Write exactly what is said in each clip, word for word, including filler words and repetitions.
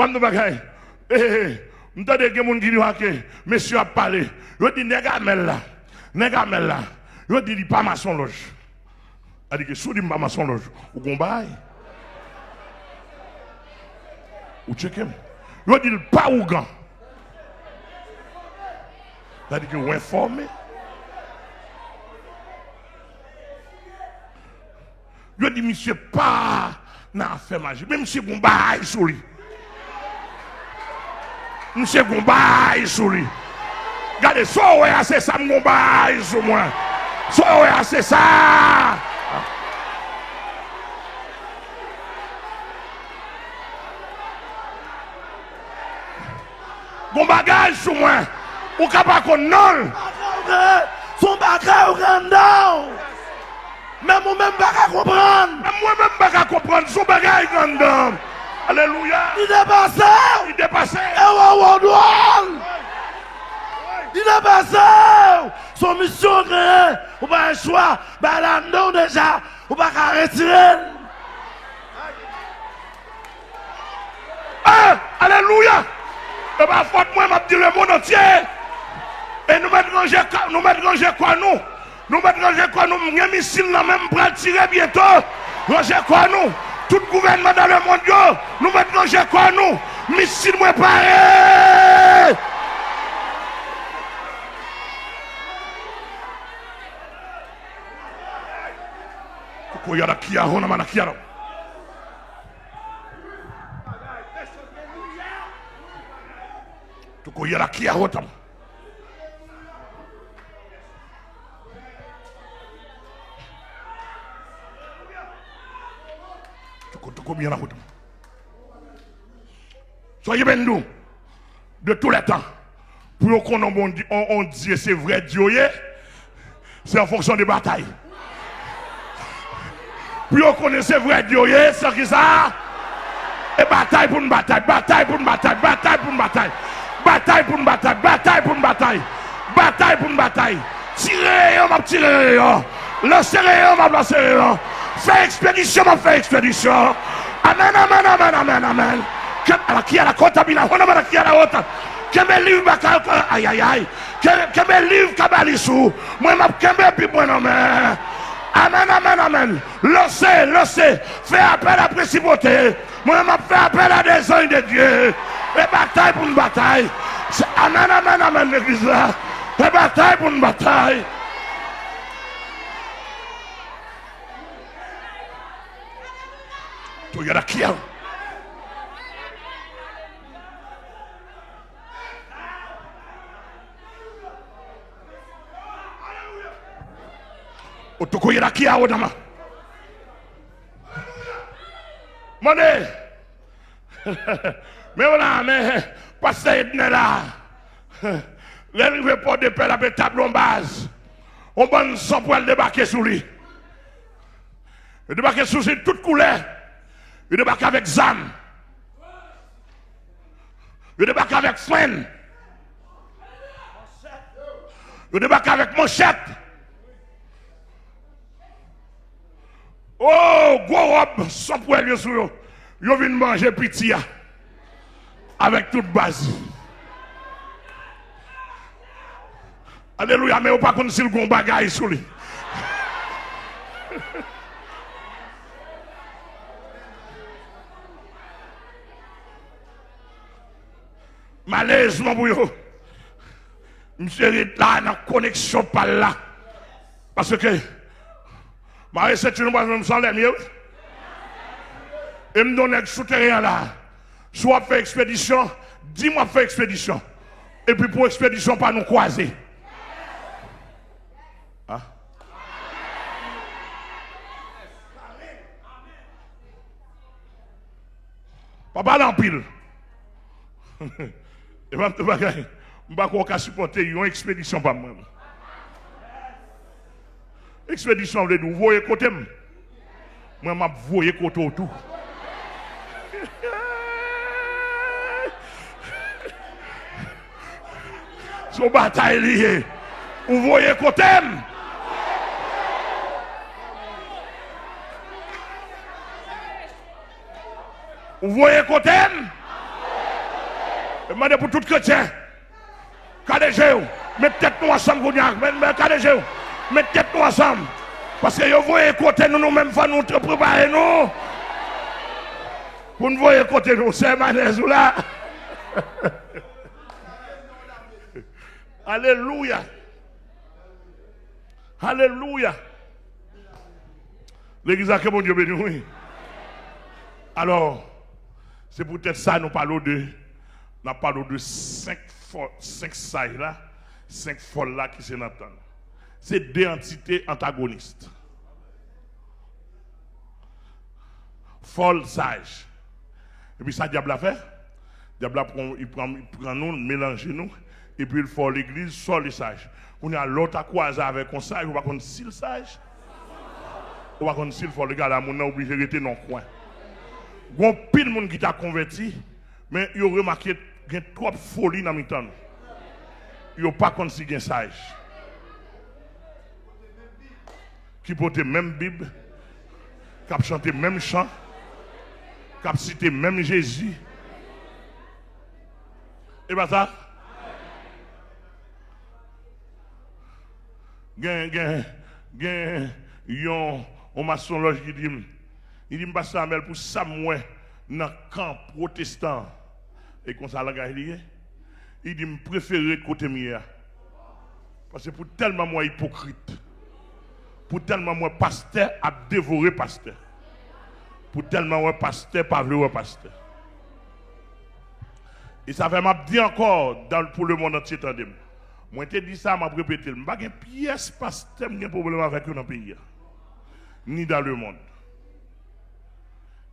Ban m yon bagay. Eh, eh, eh. M tande gen moun ki di, "Wa ke mesye ap pale." Yo di, "Nèg Amèl la, nèg Amèl la." Yo di, "Li pa masonlòj." Sa di ke si w di m pa masonlòj, ou gon bagay. Ou tcheke m. Yo di l pa ougan. Sa di ke ou enfòme. Yo di misye pa nan afè maji. Men misye gon bagay sou li. Misye gon bagay sou li. Gade, sa w wè a, se sa m gon bagay sou mwen. Sa w wè a, se sa. Gon bagay sou mwen. Ou ka pa konn non l. Se yon bagay ou gen anndan w. Menm ou menm pa ka konprann. Menm mwen menm pa ka konprann. Se yon bagay ki anndan m. Alelouya. Li depase w. Li depase. E w wè w dwòl. Li depase w. Se yon misyon w genyen. Ou pa gen chwa. Bagay la anndan w deja. Ou pa ka retire l. Eh, alelouya! E pa fòt mwen, m ap di lemonn antye. E nou mèt ranje kò, nou mèt ranje kò nou. Nou mèt ranje kò nou. M gen misil nan men m, m pral tire byento. Ranje kò nou. Tout gouvènman nan lemonn yo, nou mèt ranje kò nou. Misil mwen pare. Kokoyara kia hona mana kiaro. Tukoyara kia hotama. Tuko tuko miana hotama. Soyez bénis de tous les temps. Pou yo konnen yon Bondye, yon, yon Dye se vrè Dye w ye, se an fonksyon de batay. Pou yo konnen se vrè Dye w ye, se an ki sa? E batay pou n batay, batay pou n batay, batay pou n batay. Batay pou n batay, batay pou n batay. Batay pou n batay. Tire yo, m ap tire yo. Lanse reyon, m ap lanse reyon. Fè ekspedisyon, m ap fè ekspedisyon. Amèn, amèn, amèn, amèn, amèn. Kè-, ala ki ala kota bila, hona mara ki ala wota. Kenbe liv baka, ayayay. Kè-, kenbe liv kabalis ou. Mwen, m ap kenbe Bib mwen nan men. Amèn, amèn, amèn. Lanse, lanse. Fè apèl a prensipalite. Mwen, m ap fè apèl a dè zanj de Dye. E batay pou n batay. Se, amèn, amèn, amèn, legliz la. E batay pou n batay. Toyara kia. Otokoyara kia odama. Mande. Men w la, men pastè Ednè la. Lè l rive Pòdepè, l ap etabli yon baz. Yon bann san pwèl debake sou li. Yo debake sou li tout koulè. Yo debake avèk zam. Yo debake avèk frenn. Yo debake avèk manchèt. O, gwo wòb san pwèl yo sou yo. Yo vin manje piti a. Avèk tout baz. Alelouya, men yo pa konn si l gon bagay sou li. Malerezman pou yo, misye ret la nan koneksyon pa l la. Paske, mare senti nou pa menm jan lè m ye, wi. E m di yon nèg sou teren an la, si w ap fè ekspedisyon, di m w ap fè ekspedisyon. Epi pou ekspedisyon pa nou kwaze. Ah. Pa pale anpil. E pa m tout bagay. M pa kwè w ka sipòte yon ekspedisyon pa m, mwen. Ekspedisyon vle di w voye kote m. Mwen, m ap voye kote w tou. Se yon batay li ye. Ou voye kote m. Ou voye kote m. M mande pou tout kretyen, kale je w. Met tèt nou ansanm kounye a. Men, men, kale je w. Met tèt nou ansanm. Paske yo voye kote nou, nou menm fò nou te prepare nou. Pou n voye kote nou. Sè Manèz ou la? Alelouya. Alelouya. Legliz la, ke Bondye beni w, wi. Alò, se poutèt sa nou pale w de, n ap pale w de senk fò, senk saj la, senk fòl la ki se nan tan nou. Se de antite antagonis. Fòl, saj. Epi sa dyab la fè? Dyab la pran, li pran, li pran nou, li melanje nou, epi l fè w legliz, sòl e saj. Kounye a, lè w ta kwaze avèk yon saj, ou pa konn si l saj, ou pa konn si l fòl. Egal a moun nan oblije rete nan yon kwen. Gen anpil moun ki ta konvèti, men yo remake gen twòp foli nan mitan nou. Yo pa konn si gen saj. Ki pote menm Bib, k ap chante menm chan, k ap site menm Jezi. E pa sa? Gen, gen, gen yon, yon masonlòj ki di m, li di m, Pastè Amèl, pou sa m wè nan kan pwotestan an, e konsa langaj li ye, li di m, prefere ret kote m ye a. Paske pou tèlman m wè ipokrit, pou tèlman m wè pastè ap devore pastè, pou tèlman wè pastè pa vle wè pastè. E sa fè m ap di ankò, dan, pou lemonn antye tande m. Mwen te di sa, m ap repete l. M pa gen pyès pastè m gen pwoblèm avèk yo nan peyi a, ni dan lemonn.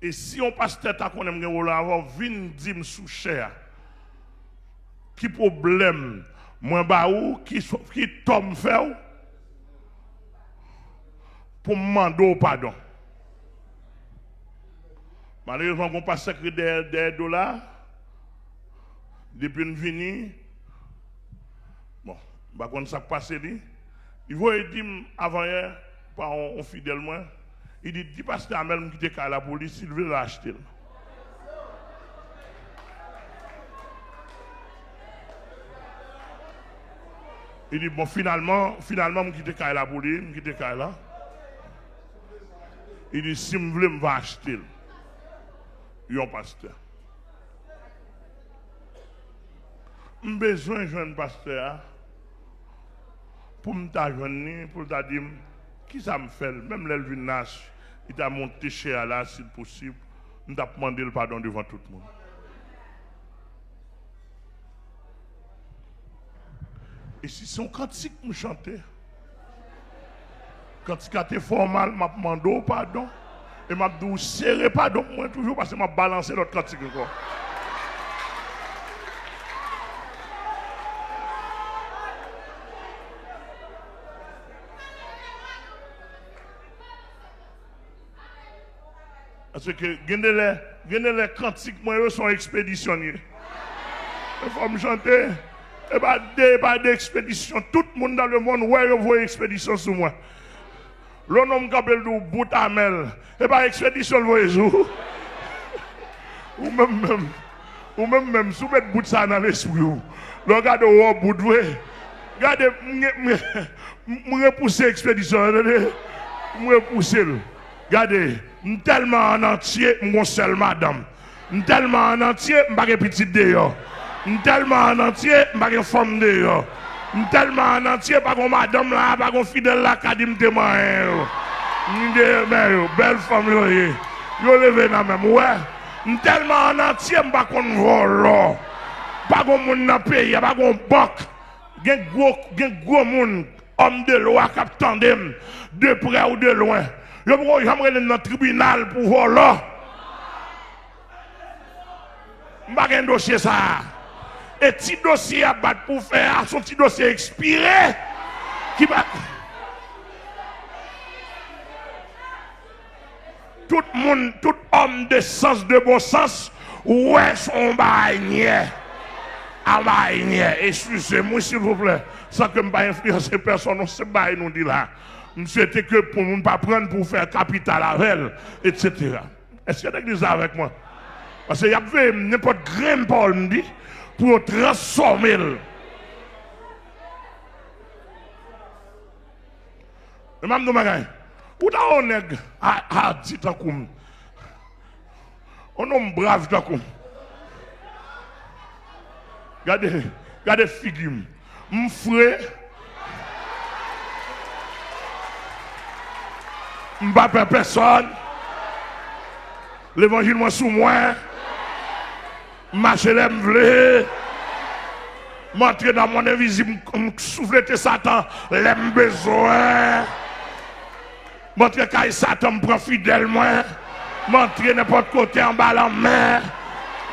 E si yon pastè ta konnen m gen pwoblèm avè w, vin di m sou chè a. Ki pwoblèm mwen ba ou? Ki, ki tò m fè w pou m mande w padon? Malerezman, gen yon pastè k ret dèyè, dèyè do la. Depi n vini, bon, m pa konn sa k pase li. Li voye di m avanyè pa yon, yon fidèl mwen. Li di, di pastè Amèl m kite kay la pou li, si l vle l achte l. Li di, bon, finalman, finalman, m kite kay la pou li, m kite kay la. Li di, si m vle, m va achte l. Yon pastè. M bezwen jwenn pastè a pou m ta jwenn li, pou l ta di m kisa m fè l. Menm lè l vin la, li ta monte chè a la, si l posib, m t ap mande l padon devan tout moun. E si se yon kantik m chante, kantik la te fè w mal, m ap mande w padon. E m ap di w sere padon pou mwen toujou, paske m ap balanse lòt kantik ankò. Paske gen de lè, gen de lè kantik mwen yo se yon ekspedisyon l ye. E fò m chante. E pa de, e pa de ekspedisyon. Tout moun dan lemonn wè yo voye ekspedisyon sou mwen. Lè w nonm kanpe l di w bout Amèl, e pa ekspedisyon l voye sou ou. Ou menm menm, ou menm menm, si w met bout sa nan lespri w, lè w gade w wè w bout vre. Gade, m, m, m repouse ekspedisyon an, tande. M repouse l. Gade, m tèlman an antye, m gon sèl madanm. M tèlman an antye, m pa gen pitit deyò. M tèlman an antye, m pa gen fanm deyò. M tèlman an antye, pa gon madanm la, pa gon fidèl la ka di m te manyen yo. M te renmen yo, bèl fanm yo ye. Yo leve nan men m, ou wè. M tèlman an antye, m pa konn vòlò. Pa gon moun nan peyi a, pa gon bank. Gen gwo, gen gwo moun, òm de lwa k ap tande m, de prè ou de lwen. Yo poko janm rele m nan tribinal pou vòlò. M pa gen dosye sa a. E ti dosye y ap bat pou fè a, se yon ti dosye ekspire ki pa. Tout moun, tout òm de sans, de bon sans, wè se yon bagay nyè. Yon bagay nyè. Eskize m, wi, silvouplè. San ke m pa enfliyanse pèsonn, non, se bagay nou di la. M swete ke pou moun pa pran l pou fè kapital avè l, etsetera. Èske legliz la avèk mwen? Paske y ap veye m, nenpòt grenn pawòl m di, pou yo transfòme l. Men m ap di w yon bagay. Ou ta wè yon nèg a, a di tankou m. Yon nonm brav tankou m. Gade, gade figi m. M fre. M pa pè pèsòn. Levanjil mwen sou mwen. M mache lè m vle. M antre nan mond envizib, m, m souflete Satan lè m bezwen. M antre kay Satan, m pran fidèl mwen. M antre nenpòt kote, anba lanmè,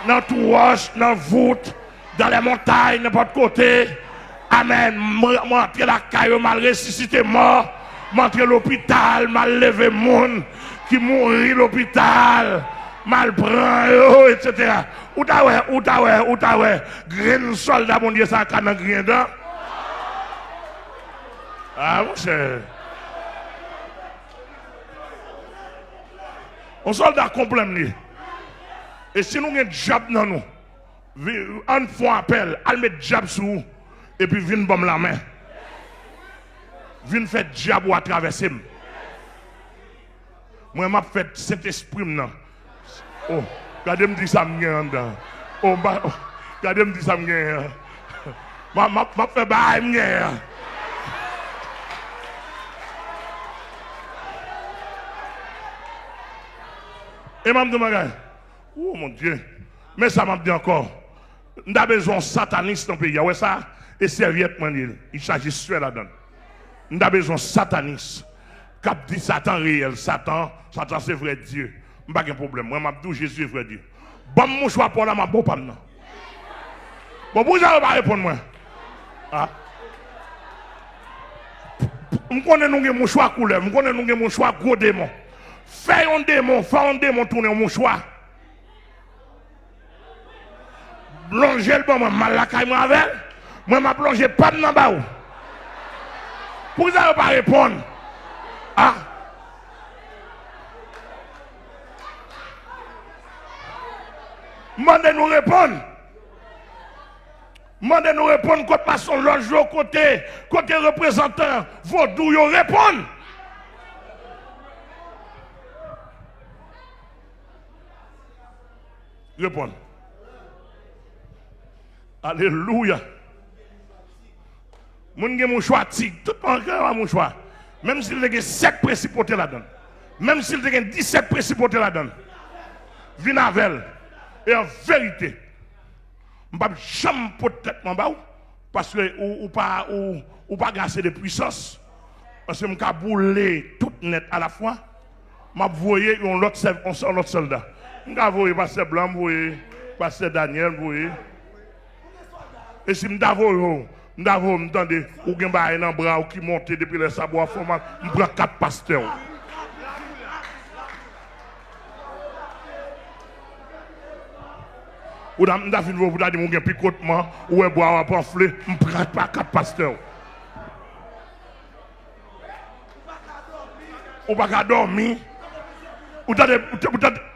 nan twou wòch, nan vout, dans les montagnes, nenpòt kote. Amèn. M, m antre lakay yo, m al resisite mò. M antre lopital, m al leve moun ki mouri lopital. M al pran yo, etsetera. Ou ta wè, ou ta wè, ou ta wè grenn sòlda Bondye sa ka nan griyen dan. Ah, monchè. Yon sòlda konplè m li. E si nou gen dyab nan nou, vi-, ann fè yon apèl, al met dyab sou ou, epi vin ban m lanmen. Vin fè dyab ou a travèse m. Mwen, m ap fè Sentespri m nan. Oh, gade m di sa m gen anndan. Oh, m pa, oh, gade m di sa m gen an. M ap, m ap, m ap fè bagay m gen an. E m ap di w bagay. Oh, mon Dieu. Men sa m ap di ankò. M ta bezwen yon satanis nan peyi a. Wè sa? E sèvyèt mwen li ye. Li chaje swè ladan l. M ta bezwen yon satanis k ap di Satan reyèl. Satan, Satan se vrè Dye. M pa gen pwoblèm. Mwen, m ap di w Jezi e vrè Dye. Ban m mouchwa pa w la, m ap ba w pa m nan. Bon, poukisa yo pa reponn mwen? Ah. M konnen nou gen mouchwa koulèv. M konnen nou gen mouchwa gwo demon. Fè yon demon, fè yon demon tounen yon mouchwa. Lonje l ban mwen, m al lakay mwen avè l. Mwen, m ap lonje pa m nan ba ou. Poukisa yo pa reponn? Ah. M mande nou reponn. M mande nou reponn kote masonlòj yo, kote, kote reprezantan vodou yo, reponn. Reponn. Alelouya. Moun gen mouchwa tig. Tout moun gen mouchwa. Menm si l te gen sèt prensip pote ladan l. Menm si l te gen disèt prensip pote ladan l. Vin avè l. E an verite, m p ap janm pot tèt mwen ba w. Paske ou, ou pa, ou, ou pa gen ase de pwisans. Paske m ka boule tout nèt alafwa. M ap voye yon lòt sèv-, yon sèl lòt sòlda. M ka voye pastè Blan, m voye pastè Daniel, m voye. E si m ta voye w, m ta voye w, m tande, ou gen bagay nan bra w ki monte depi lè sa bra w fè w mal, m pran kat pastè w. Ou ta, m ta fin voye w pou ta di m ou gen pikotman, ou wè bra w ap anfle, m pran pa kat pastè w. Ou pa ka dòmi. Ou tande, ou tande, ou tande.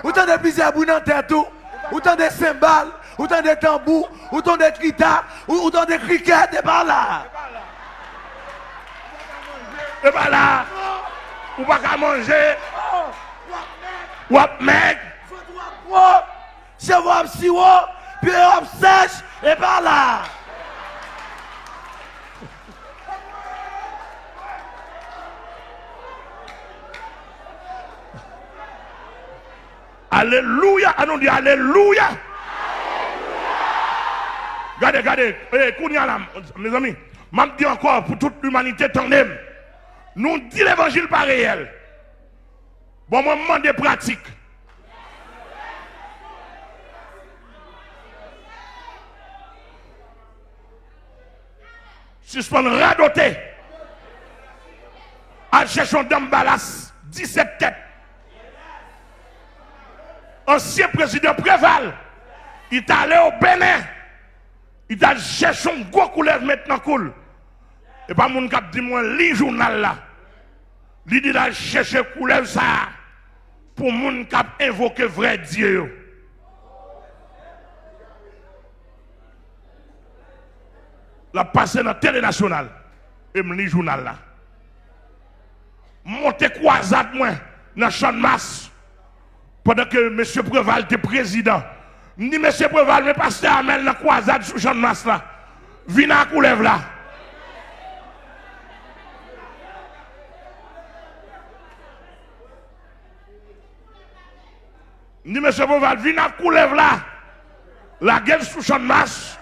Ou tande plizyè bri nan tèt ou. Ou tande senbal. Ou tande tanbou. Ou tande gita. Ou, ou tande krikèt. E pa la. E pa la. Ou pa ka manje. W ap mèg. Cheve w ap siwo, pye w ap sèch, e pa la. Alelouya, ann nou di alelouya. Gade, gade, e, kounye a la, mezanmi, m ap di ankò pou tout limanite, tande m. Nou di levanjil pa reyèl. Bon, mwen, m mande pratik. Sispann radote. Al chèche yon danm balas, disèt tèt. Ansyen prezidan Preval, li t ale o Benen. Li t al chèche yon gwo koulèv met nan kou l. E pa moun k ap di mwen li jounal la. Li di l al chèche koulèv sa a pou moun k ap envoke vrè dye yo. L ap pase nan tele nasyonal. E m li jounal la. M monte kwazad mwen nan Channmas pandan ke mesye Preval te prezidan. M di, "Mesye Preval, men pastè Amèl nan kwazad sou Channmas la. Vin ak koulèv la." M di, "Mesye Preval, vin ak koulèv la. Lage l sou Channmas.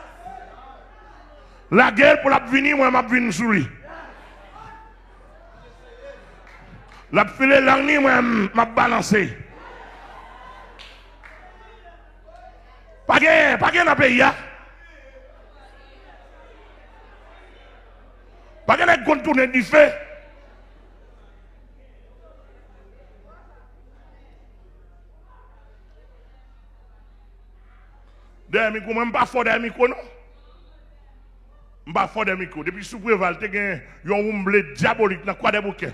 Lage l pou l ap vini, mwen m ap vin sou li. L ap file lang li, mwen m ap balanse." Pa gen, pa gen nan peyi a. Pa gen nèg konn tounen dife. Dèyè mikwo, mwen m pa fò dèyè mikwo, non. M pa fò dèyè mikwo. Depi sou Preval, te gen yon woumble dyabolik nan Kwadèboukè.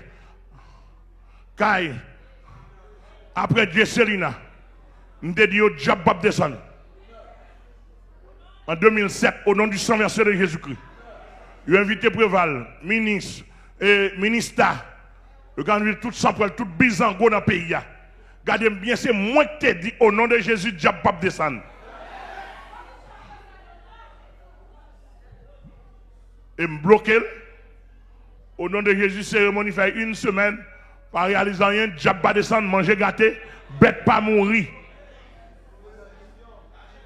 Kay, apre Dyeselina, m te di yo, dyab p ap desann. An de mil sèt, au nom du sang versé de Jésus-Christ, yo envite Preval, minis, e, minista, yo kanvil tout sanpwèl, tout bizango nan peyi a. Gade m byen, se mwen ki te di, au nom de Jésus, dyab p ap desann. E m bloke l. O non de Jezi, seremoni fè yon semèn, pa reyalize anyen, dyab pa desann, manje gate, bèt pa mouri.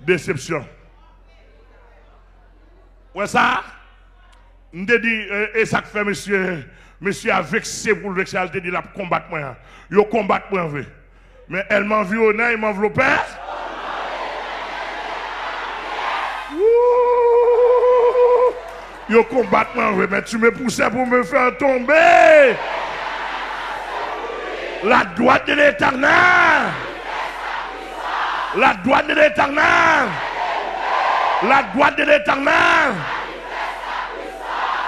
Desepsyon. Wè sa? M te di, e, e sa k fè mesye, mesye a vekse pou l vekse a, l te di l ap konbat mwen an. Yo konbat mwen vre. Men èl m anviwonnen, m anvlope. Wou! Yo konbat mwen vre, men tu me poussais pour me faire tomber. La droite de l'Éternel. La droite de l'Éternel. La droite de l'Éternel.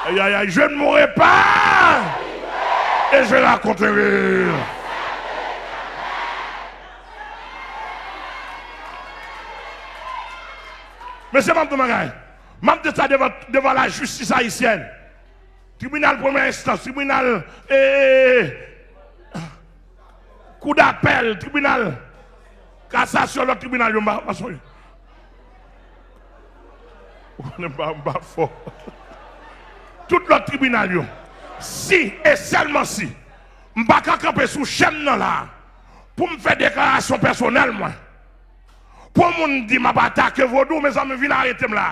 Aïe, aïe, aïe, je ne mourrai pas. Et je raconterai. Mesye, m ap di yon bagay. M ap di sa devan, devan lajistis ayisyèn. Tribinal premyè enstans, tribinal, eh, kou dapèl, tribinal kasasyon, lòt tribinal yo, m pa, m pa sonje. Ou konnen m pa, m pa fò. Tout lòt tribinal yo. Si e sèlman si m pa ka kanpe sou chèn nan la pou m fè deklarasyon pèsonèl mwen. Pou yon moun di m ap atake vodou, mezanmi, vin arete m la.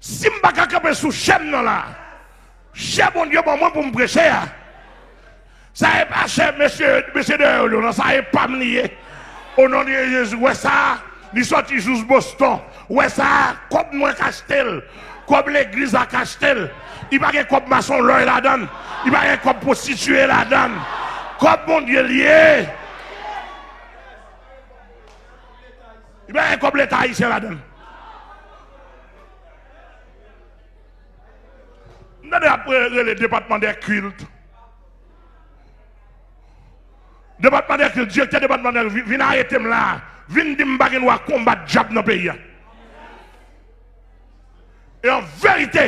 Si m pa ka kanpe sou chè m nan la, chè Bondye ban mwen pou m preche a, sa e pa chè mesye, mesye dèyè yo, non, sa e pa m li ye. O non de Jezi, wè sa, li sòti jous Boston. Wè sa, kòb mwen k achte l. Kòb legliz la k achte l. Li pa gen kòb masonlòy ladan l. Li pa gen kòb pwostitiye ladan l. Kòb Bondye l ye. Li pa gen kòb Leta ayisyen ladan l. M tande y ap rele depatman dè kilt. Depatman dè kilt, direktè depatman dè kilt, vin, vin arete m la. Vin di m pa gen dwa konbat dyab nan peyi a. E an verite,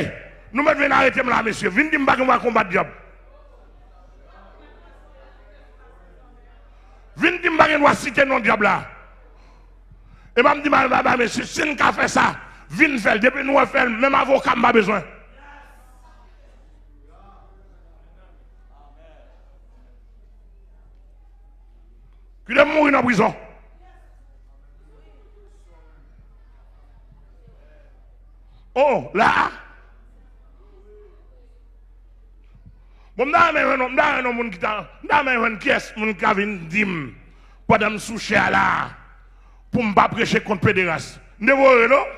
nou mèt vin arete m la, mesye. Vin di m pa gen dwa konbat dyab. Vin di m pa gen dwa site non dyab la. E pa m di m al ba, ba mesye, si n ka fè sa, vin fè l. Depi nou wè fè l, menm avoka m pa bezwen. Kite m mouri nan prizon. Oh, la a. Bon, m ta renmen jwenn, m ta renmen jwenn moun ki ta, m ta renmen jwenn kiyès moun ki ka vin di m pandan m sou chè a la a, pou m pa preche kont pederas. M devore, non?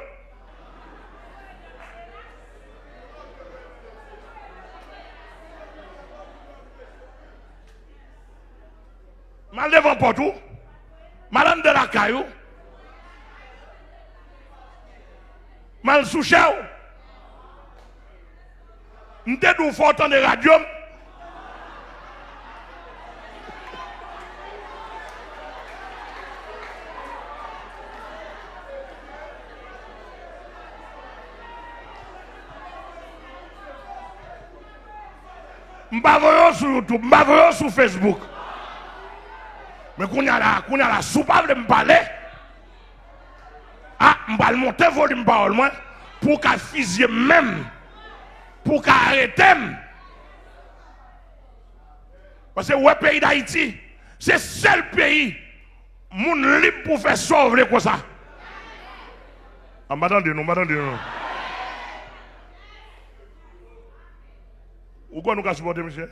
M al devan pòt ou. M al anndan lakay ou. M al sou chè w. M te di w fò w tande radyo m. M pa voye w sou YouTube, m pa voye w sou Facebook. Men kounye a la, kounye a la, si w pa vle m pale, a, m pral monte volim pawòl mwen pou w ka fizye m menm, pou w ka arete m. Paske w wè peyi Dayiti, se sèl peyi moun lib pou fè sa w vle konsa. A, m pa tande nou, m pa tande nou. Ou kwè nou ka sipòte misye?